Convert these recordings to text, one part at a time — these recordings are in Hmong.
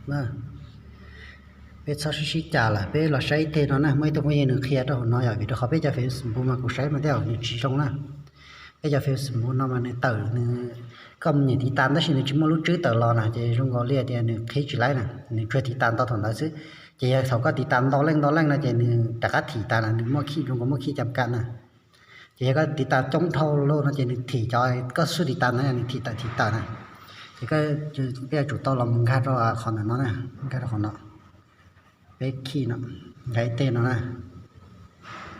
na. Peb txhob sib sib cav lawm, peb los saib ib teg no na, muaj ib tug phooj ywg nws qhia rau hauv no yom, vim rau qhov peb cov Facebook mas kuv saib mas tej zaum nws tsis zoo na. Peb cov Facebook no mas nws tawm nws, koj mus nyem tiv tam tab sis nws tsis muaj lub tswb tawm los na, ces zoo nkaus li tias nws qhib tsis laib na, nws tsuas tiv tam tau thaum ntawd xwb. Ces yog thaum koj tiv tam ntau leej ntau leej no ces nws rov qab thim tas na, nws muaj khib, zoo nkaus muaj khib cam kam na. Ces yog koj tiv tam coob dhau lawm no ces nws thim cov koj xub tiv tam ntawd, nws thim tawm thim tawm na. Ces peb yuav tsum tau los mus nkag rau qhov ntawm no na, nkag rau qhov no, peb khij no, nkag ib teg no na.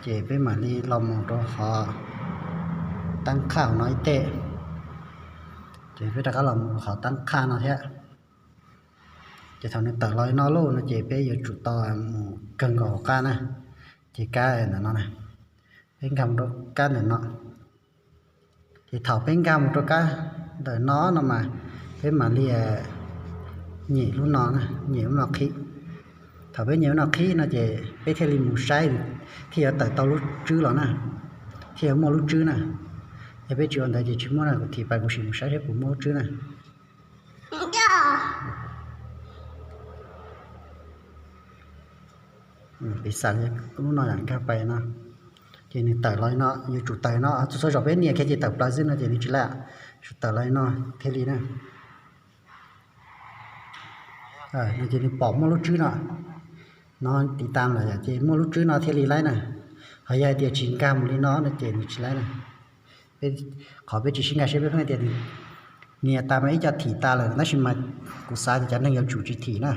Ces peb mam li los mus rau qhov tab qhaj hauv no ib teg. Ces peb rov qab los mus qhov tab qhaj no thiab. Ces thaum nws tawm los li no lauj no ces peb yuav tsum tau mus kawg nkaus hauv qab na, ces kab ntawm no na, peb nkag mus rau kab ntawm no. Ces thaum peb nkag mus rau kab ntawm no no mas peb mam li nyem lub no, nyem lub no qhib. Thaum peb nyem lub no qhib no ces peb thiaj li mus saib, thiaj yuav tawm tau lub tswb los na, thiaj yuav muaj lub tswb na. Yog peb tsis ua ntawd ces tsis muaj na, kuv thim pais kuv sim mus saib seb puas muaj lub tswb na. Piv xam lub no nkag pais no, ces nws tawm los li no, yuav tsum tawm no, txhua txhua zaus peb nias kiag ces tawm plaws xwb no ces nws tsis laib, tsum tawm los li no thiaj li na. No ces nws pom muaj lub tswb no, no tiv tam lawm ces muaj lub tswb no thiaj li laib na. Ho yog hais tias tsis nkag mus li no no ces nws tsis laib na. Qhov peb tsis sib nkag siab peb pheej tias nws nias tas mas ib co thim tas lawm tab sis mas kuv xav tias cov neeg yuav tsum tsis thim na.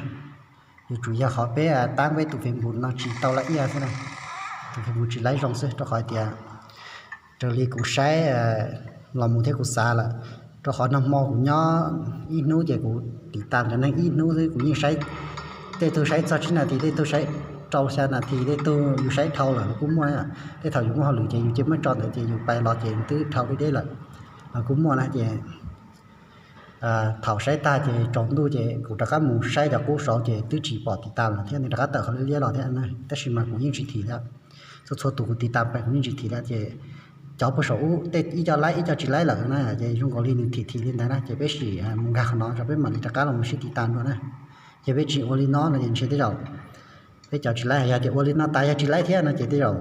Yuav tsum yog qhov peb tab peb tus Facebook no tsis tau laj iaj xwb na. Tus Facebook tsis laib zoo xwb rau qhov tias raws li kuv saib los mus thiab kuv xav lawm, rau qhov nag hmo kuv nyob ib hnub ces kuv tiv tam cov neeg ib hnub xwb kuv yeej saib, tej tug saib txog tsib nas this, tej tug saib rau xya nas this, tej tug yus saib dhau lawm los kuj muaj. Tej thaum yus muaj hauj lwm ces yus cia muab tso ntawd ces yus pais los ces twb dhau deb deb lawm, los kuj muaj na ces thaum saib tag ces tsaus ntuj ces kuv rov qab mus saib cov qub saud ces twb tsis pom tiv tam lawm thiab, nws rov qab tawm qhov liab liab los thiab. Tab sis mas kuv yeej tsis thim thiab. Txhua txhua tus kuv tiv tam pais kuv yeej tsis thim thiab ces cov puag saum ub tej ib co laib ib co tsis laib lawm na ces zoo nkaus li nws thim thim li ntawd na ces peb sim mus nkag qhov no rau peb mam li rov qab los mus sib tiv tam dua na. Ces peb tsis ua li no no ces ntshe tej zaum peb cov tsis laib, yog tias ua li no tas yog tsis laib thiab no ces tej zaum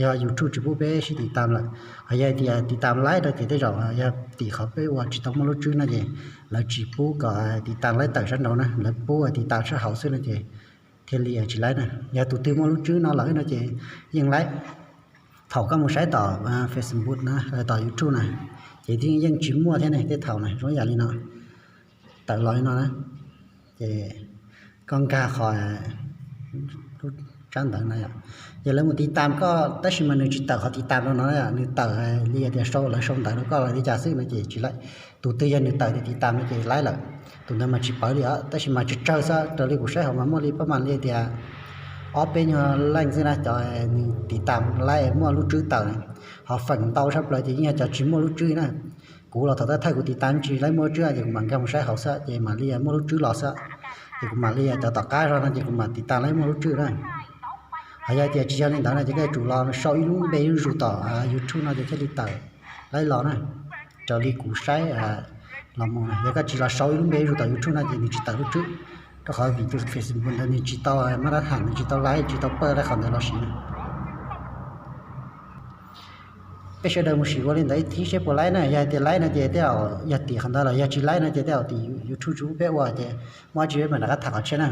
yog YouTube tsis pub peb sib tiv tam lawm. Ho yog tias tiv tam laib no ces tej zaum yog tim qhov peb ua tsis tau muaj lub tswb no ces lawv tsis pub kom tiv tam laib tawm sab nraud na, lawv pub tiv tam sab hauv xwb no ces thiaj li tsis laib na. Yog tus twg muaj lub tswb no lawm no ces yeej laib. Thaum koj mus saib tom Facebook na, tom YouTube na, ces yeej tsis muaj thiab ne, tej thaum na zoo yam li no, tawm los li no na, ces koj nkag qhov tsab ntawv no yom, ces lawv mus tiv tam koj tab sis mas nws tsis tawm qhov tiv tam rau no, nws tawm li tias sau, lawv sau ntawv rau koj los li cas xwb no ces tsis laib. Tus twg yog nws tawm tias tiv tam no ces laib lawm. Tus ntawd mas tsis pawv li os, tab sis mas tsawg tsawg xwb, raws li kuv saib hauv mas muaj li pab mas li tias ob peb nyuag leej xwb na, cov nws tiv tam laib muaj lub tswb tawm na. Ho feem ntau sab plaws ces yeej yog cov tsis muaj lub tswb na. Kuv los thaum thawj kuv tiv tam tsis laib muaj lub tswb ces kuv mam nkag mus saib hauv xwb ces mam li muaj lub tswb los xwb. Ces kuv mam li cov tom qab zog no ces kuv mam tiv tam laib muaj lub tswb na. Ho yog tias tsis yog li ntawd no ces koj yuav tsum los sau ib lub npe zuj zus tom YouTube no ces thiaj li tawm laib los na. Raws li kuv saib los mus na, yog koj tsis los sau ib lub npe zuj zus tom YouTube no ces nws tsis tawm lub tswb, rau qhov vim tus Facebook ntawd nws tsis tau mab tab tham, nws tsis tau laib, tsis tau pawj laib qhov ntawd los siv na. Peb sawv daws mus sim ua li ntawd ib thib seb puas laib na, yog tias laib no ces tej zaum yog tim qhov ntawd los yog tsis laib no ces tej zaum tim YouTube tsis pub peb ua ces muaj dab tsi peb mam rov qab tham qhov tshiab na.